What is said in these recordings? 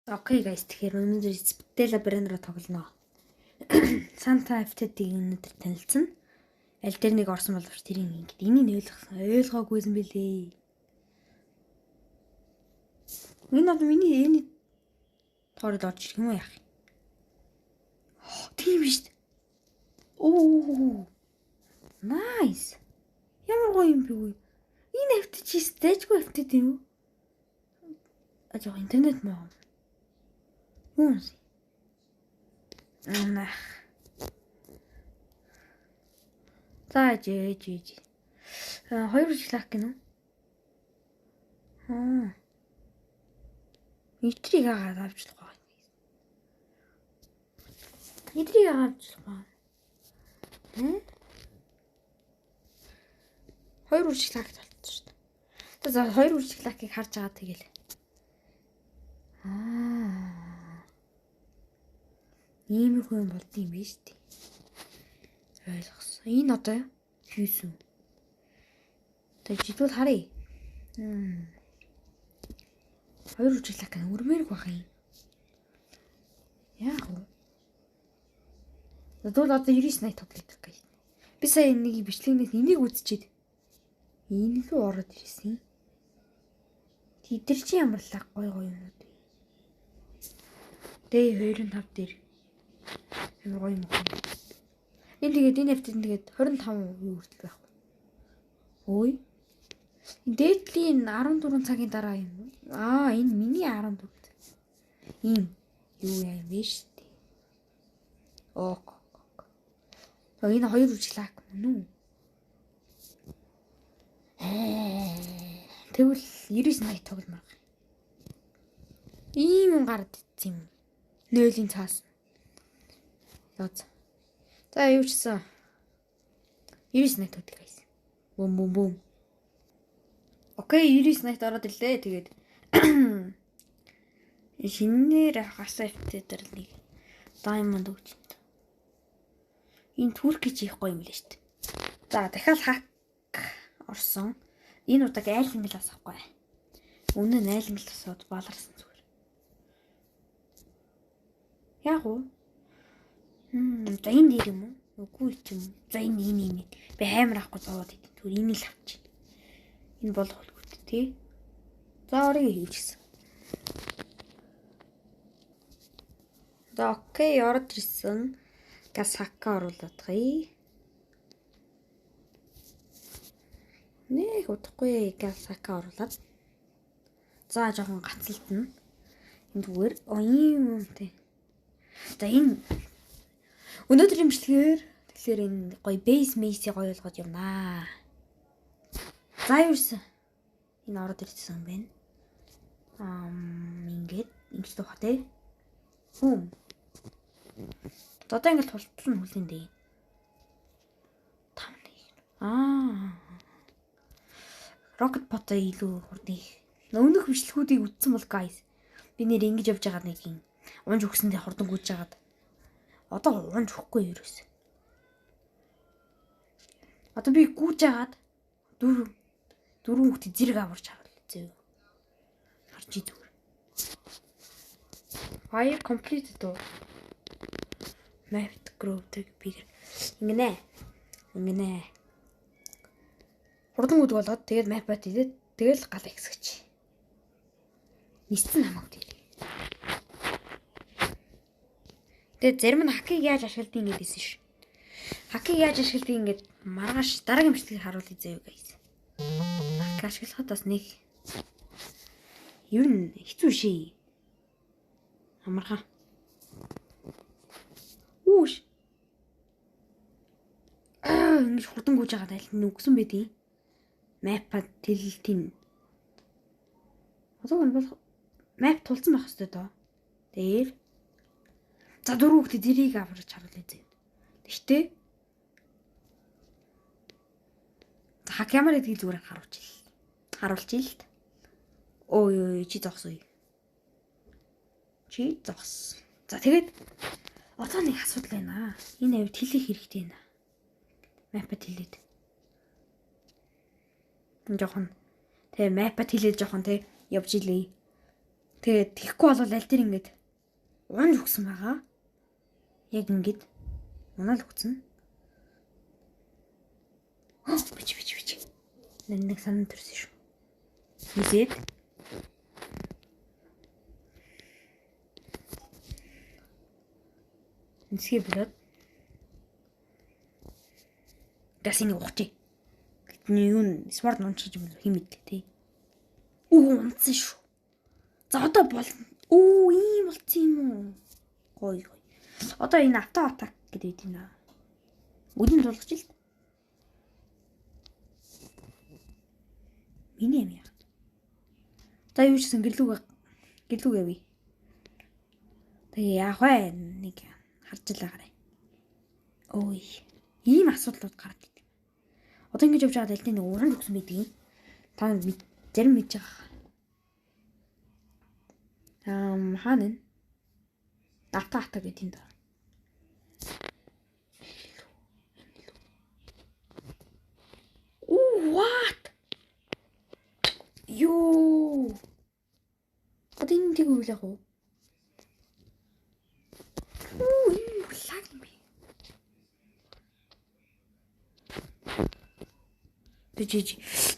Okay guys, тэгэхээр өнөөдөр Spitella брэндээр тоглоно. Santa FT-ийг өнөөдөр танилцсан. Аль дээр нэг орсон боловч тэрийг ингэж энийг ойлгосон ойлгоогүйсэн бэлээ. Энэ одоо миний энэ тоород орж ирэх юм уу яах юм? Тийм биш. Оо. Nice. Ямар гоё юм бэ вэ? Энэ FT чи стэжгүй FT тийм үү? А жоо интернет маа. Юу юм? Нах. За жээ жээ жээ. Хоёр шлак гинэ. Аа. Итрийг агаад авч болох байх. Итрийг агаад авч болох. Хэ? Хоёр үржих лак болчихсон шүү дээ. За хоёр үржих лакийг харж байгаа тэгэл. Аа. Иймэрхүү юм болд юм биш үү? Ойлгосон. Энэ одоо хийсэн. Тэгээ жидүүл харъя. Хоёр үржих лак өрмөрг байх юм. Яах вэ? Тэгвэл одоо 99 80 тоглох гэж. Би сая нэг бичлэгнээс энийг үзчихэд энэ лүү ороод ирсэн. Тэд нар чи ямар лаг гой гой юмнууд вэ? Дэй 25 дээр ямар гоё юм бэ? Энэ тэгээд энэ хавтад тэгээд 25 юу хүртэл байх вэ? Ой. Энэ дээдлийн 14 цагийн дараа юм. Аа, энэ миний 14 цаг. Ийм юу яа юм бэ шүү дээ. Ок. Энэ хоёр үжиг лак мөн үү? Тэгвэл 99 80 тогломоор. Ийм юм гараад ицсэн юм. Нөлийн цаас. За юу ч гэсэн 99 80 тоглох гэсэн. Бум бум бум. Окей, 99 80 ороод ирлээ. Тэгээд шинээр гарсан FT дээр нэг diamond өгч. Энэ турк гэж их гоё юм лээ шүү дээ. За дахиад хак орсон. Энэ удааг айлангал асахгүй. Өмнө нь айлангал асууд баларсан зүгээр. Яг уу? За энэ дээр юм уу? Үгүй ч юм. За энэ энэ энэ. Би хаймар авахгүй зовоод идэв. Зүгээр энийг л авчих. Энэ болох үлгүүт тий. За орыг хийчихсэн. За окей, ороод ирсэн. Газ хакка оруулаад гай. Нэг удахгүй газ хакка оруулаад. За жоохон гацалтна. Энэ зүгээр ийм юмтай. За энэ өнөөдрийн бичлэгээр тэгэхээр энэ гоё бейс мейсийг гоё болгоод явнаа. За юусэн. Энэ ороод ирсэн юм байна. Ингээд ингэж духа те. Хүм. Одоо ингээд тултал нь хүлэн дээ. 5 1. Аа. Rocket pot-а илүү хурдан их. Өмнөх бичлэгүүдийг үзсэн бол guys. Би нэр ингэж явж байгаа нэг юм. Унж өгсөндөө хурдан гүйж жагаад. Одоо унж өгөхгүй ерөөс. Одоо би гүйж жагаад дөрвөн хүүхдээ зэрэг аварч харуул зөө. Харж зүгээр. Fire completed уу? Map group bigger. Ингэнэ. Ингэнэ. Хурдан гүдэг болоод тэгээд map бат идээд тэгэл гал ихсгэж. Нисцэн хамаагүй дээр. Тэгээд зарим нь хакийг яаж ашигладгийг ингэж хэлсэн ш. Хакийг яаж ашигладгийг ингэж маргааш дараагийн бичлэгээр харуулъя заяа guys. Хак ашиглахад бас нэг ер нь хэцүү шээ. Амархан. Үүш. Аа ингэж хурдан гүйж байгаа айл нь үгсэн байдیں۔ Map-а тэлэлтийн. Одоо энэ бол map тулцсан байх хэвээр доо. Дээр. За дөрөв хүүхдээ дэрийг аварч харуулъя зэ. Тэгтээ. За хак ямар гэдгийг зүгээр харуулчих. Харуулчих л. Ой ой чи зогсоо. Чи зогс. За тэгээд одоо нэг асуудал байна. Энэ авид хэлэх хэрэгтэй байна. Map-а тэлээд. Жохон. Тэгээ map-а тэлээд жохон тэ явж илээ. Тэгээд тэгэхгүй бол аль дээр ингээд унж өгсөн байгаа. Яг ингээд унаал өгсөн. Бич бич бич. Нэг санаа төрсөн шүү. Нисээд нисгээ болоод газ энийг ухчих. Гэтний юу н смарт унчих юм хэм мэдлээ тий. Үу унтсан шүү. За одоо бол үү ийм болцсон юм уу? Гоё гоё. Одоо энэ авто атак гэдэг юм аа. Үдэн тулгаж ил. Миний юм яа. За юу ч гэсэн гэрлүүг явъя. Тэгээ яах вэ? Нэг харж л байгаарай. Ой. Ийм асуудлууд гараад идэг. Одоо ингэж явж байгаа дэлхийн нэг уран өгсөн байдаг юм. Та зарим мэдж байгаа. Хаана вэ? Авто ата гэдэг юм даа. Оо, what? Йоо. Одоо энэ тэг үйл яг уу? Оо, энэ лаг юм бэ.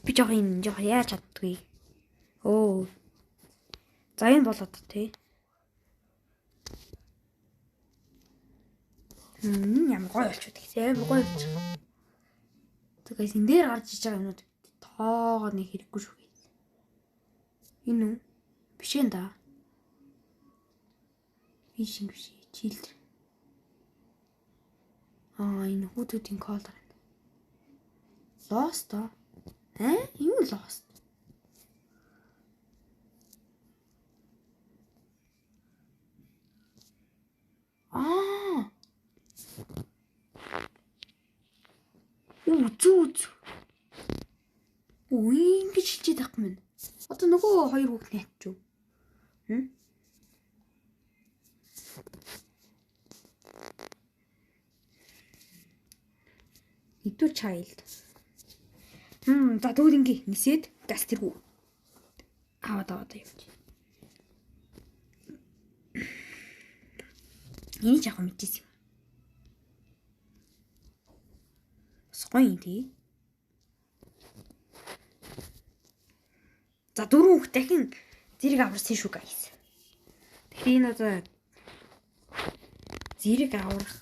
Би жоо энэ жоо яаж чаддгүй. Оо. За энэ болоод тий. Ямар гоё болчиход гэсэн. Амар гоё болчих. Тэгээс энэ дээр гарч иж байгаа юмнууд тоогоо нэг хэрэггүй шүү. Энэ үү? Биш ээ да. Биш юм биш. Чилдэр. Аа энэ хүүхдүүдийн колор. Lost аа? Э? Юу lost? Аа. Үу зүү зүү. Үу ингэж хилчээд байхгүй мэн. Одоо нөгөө хоёр хүүхд найчив. Хм? Иду child. За тэгвэл ингээ нисээд газ тэргүү. Аваад явж. Энийг яг мэдчихсэн юм. Бас гоё юм тий. За дөрөв хүүхд дахин зэрэг аварсан шүү guys. Тэгэхээр энэ одоо зэрэг аврах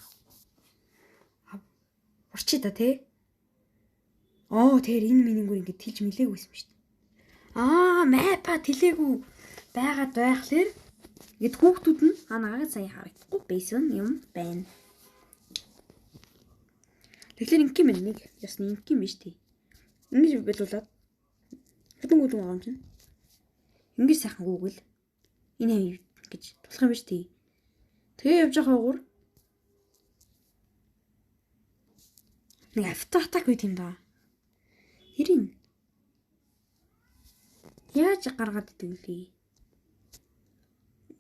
аварчи та тий. Оо тэр энэ минингүүр ингэ тэлж мэлээгүйсэн юм шүү дээ. Аа мапа тэлээгүй байгаад байхлаар ингээд хүүхдүүд нь нагаад сая харагдахгүй байсан юм байна. Тэгэхээр ингэ юм нэг ясны ингэ юм биш тий. Ингэж болуулаад хэдэн гүлэн байгаа юм чинь. Ингэж сайхан гүгэл энэ гэж тулах юм биш тий. Тэгээ явж байгаа угуур нэг авто атак байт юм да. Хэрин яаж гаргаад идэв лээ?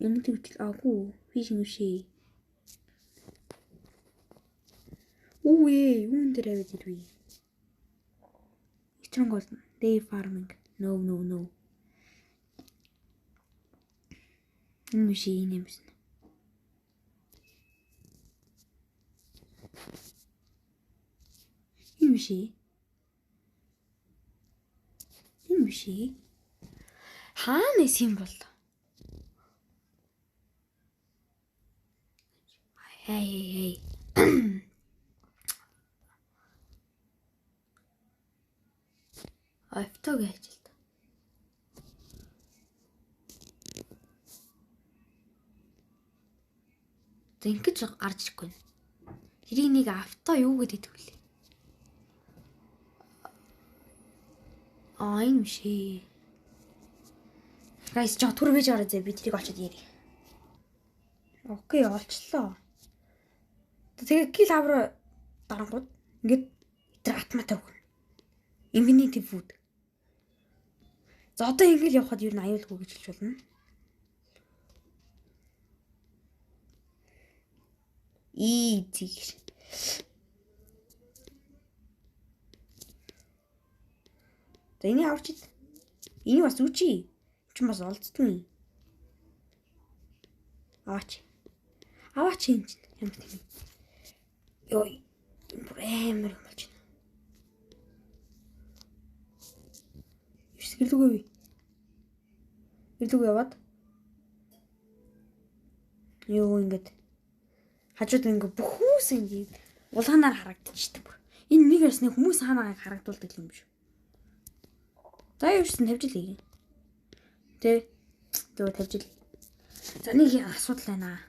Энэ тэгвэл аагүй фишинг үшээ. Үе, юун дээр аваад ирвэ? Strong gold day farming. No no no. Энэ биш энэ юм шин. Энэ биш. Энэ биш. Хаанаас юм бол? Hey hey hey. Автог ажилт. За ингэж гарч ирэхгүй. Тэрийг нэг авто юу гэдэг вэ? Аа энэ биш ээ. Guys жоо түр бэж ороо зэ би тэрийг олчод ярив. Окей олчлоо. Тэгээ кил авраа дарангууд ингээд тэр автомат өгнө. Infinity food. За одоо ингэж явхад ер нь аюулгүй гэж хэлж болно. Easy. За энийг авчид. Энийг бас үчи. Чи бас олддгүй. Аваач. Аваач юм чинь. Ямар тийм. Йой. Бүр амар юм болж байна. Юус гэрлүүгээ би. Гэрлүүгээ яваад. Юу ингээд хажууд ингээд бүх хүмүүс ингээд улгаанаар харагдчихдаг бүр. Энэ нэг ясны хүмүүс хаанааг харагдуулдаг юм биш. За юу ч тавьж л. Тэ. Зөв тавьж л. За нэг асуудал байна.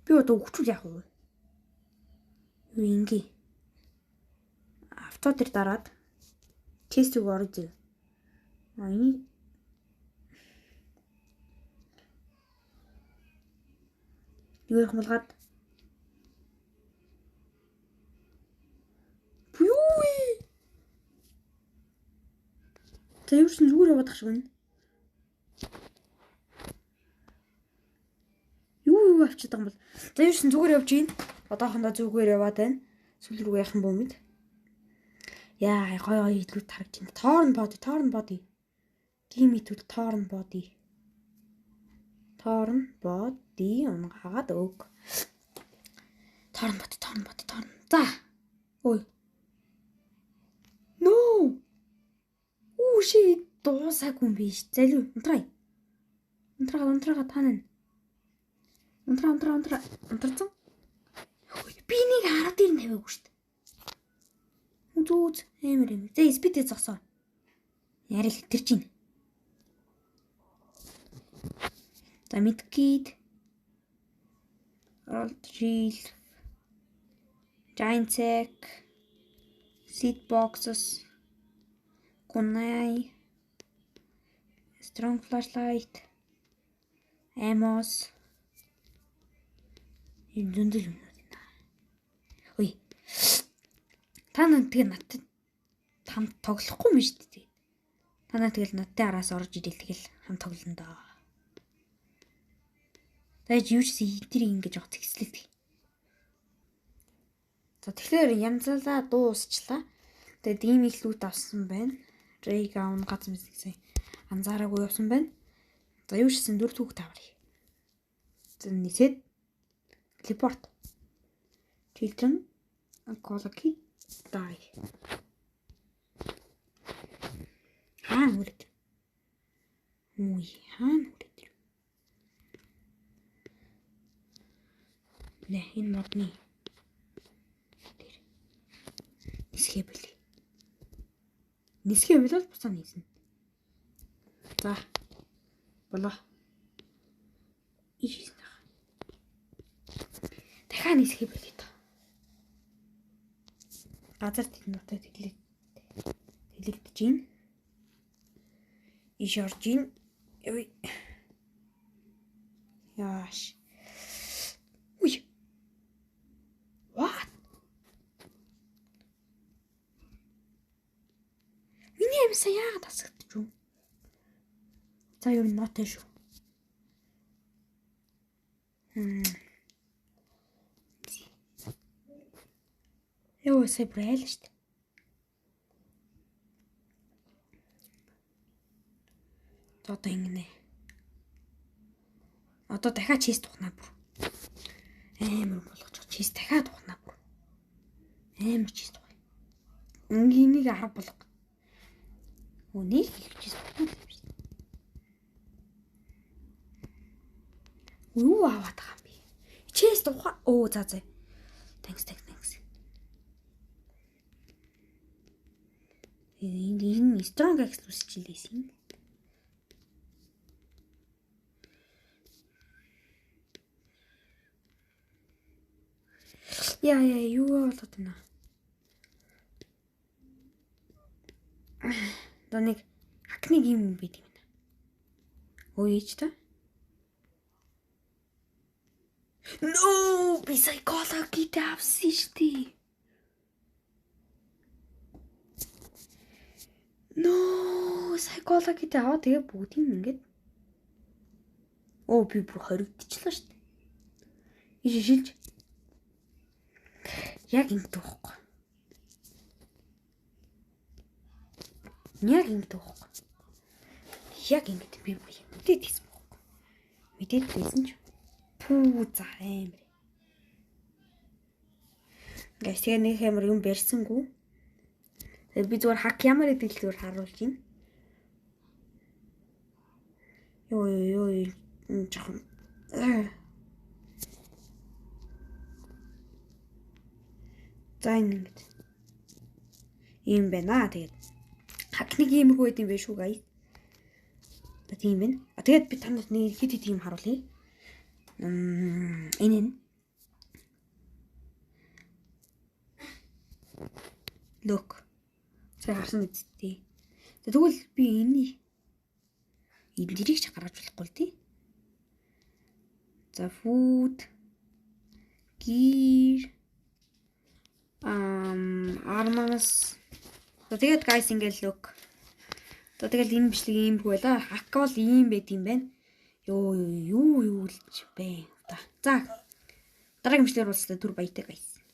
Би одоо өгчүүл яах вэ? Юу ингээ. Авто дээр дараад тест рүү орё зөө. А энэ юу хумлгаад юу вэ? За юу ч зүгээр яваад тах шиг байна. Юу авчиад байгаа юм бол. За юу ч зүгээр явж гин. Одоохондоо зүгээр яваад байна. Сүүл рүү яах юм бүү мэд. Яа гой гой идлүүд харагдаж байна. Torn body, torn body. Гимитүүл torn body. Torn body унгаагаад өг. Torn body, torn body, torn. За. Ой. No. Үши дуусаагүй юм биш. Залуу унтраа. Унтраа унтраа та нэ. Унтраа унтраа унтраа унтарсан. Би нэг 10 дээр нь тавиагүй шүү дээ. Үзүүз амар юм. За спидээ зогсоо. Яриа л хэтэрч байна. За medkit. Roll drill. Giant sack. Seed boxes. Kunai. Strong flashlight. Amos. Энэ зөндөл юм байна. Ой. Та нар тэгээ надад хамт тоглохгүй юм шүү дээ. Та нар тэгэл надтай араас орж ирэл тэгэл хамт тоглоно доо. Тэгэж юу ч тэрийг ингэж явах зэгслэлт. За тэгэхээр янзлаа дуусчлаа. Тэгээд ийм их лут авсан байна. Рейг аун гац мэс гэсэн анзаараагүй явсан байна. За юу ч гэсэн 4 түүх таврыг. За нисээд телепорт. Children Oncology die. Хаана үрээд? Үгүй хаана үрээд? Нэ энэ модны тэр нисхэ бэлээ. Нисхэ бэлээ буцаа нийсэн. За болоо. Иш хийсэн. Дахиад нисхэ бэлээ та. Газар тэд нутаг тэлэгдэж байна. Иш орж байна. Яаш. Үгүй. What? Миний амьсаа яагаад тасагдчих вэ? За юу нотой шүү. Яа сая бүр айл шүү дээ. За одоо ингэнэ. Одоо дахиад чист тухнаа бүр. Амар болгож чист дахиад тухнаа бүр. Амар чист тухай. Ингийн 10 болго. Үнийг их чист тухнаа юм шүү. Юу аваад байгаа юм бэ? Чист тухай. Оо за за. Thanks thanks thanks. Энэ strong axe үсчихлээсэн. Яа яа юу болоод байна? Одоо нэг хакныг юм байт юм байна. Өө ээж та? No, би psychology авсан шүү дээ. No, psychology аваа тэгээ бүгдийг ингээд оо би бүр хоригдчихлаа шүү дээ. Иш шилж. Яг ингэдэг байхгүй. Яг ингэдэг байхгүй. Яг ингэдэг би бүр мэдээд байсан байхгүй. Мэдээд байсан ч Пүү, за, амар. Guys, тэгээ нэг амар юм барьсангүй. Тэгээ би зүгээр hack ямар гэдэг л зүгээр харуулж байна. Йоо, ёо, ёо, жоохон. За, энэ ингэж. Ийм байна. Тэгээд hack нэг иймэрхүү байд юм бэ шүү, guys. За, тийм байна. А тэгээд би танад нэг хэд хэд юм харуулъя. Энэ энэ. Look. За, харсан үсттэй. За, тэгвэл би энэ эднэрийг ч гаргаж болохгүй л тий. За, food, gear, armors. За, тэгээд guys, ингээл look. За, тэгэл энэ бичлэг иймэрхүү байла. Hack бол ийм байт юм байна. Йоо, юу юу л ч бэ. За, дараагийн бичлэгээр уулзлаа, түр баяртай, guys.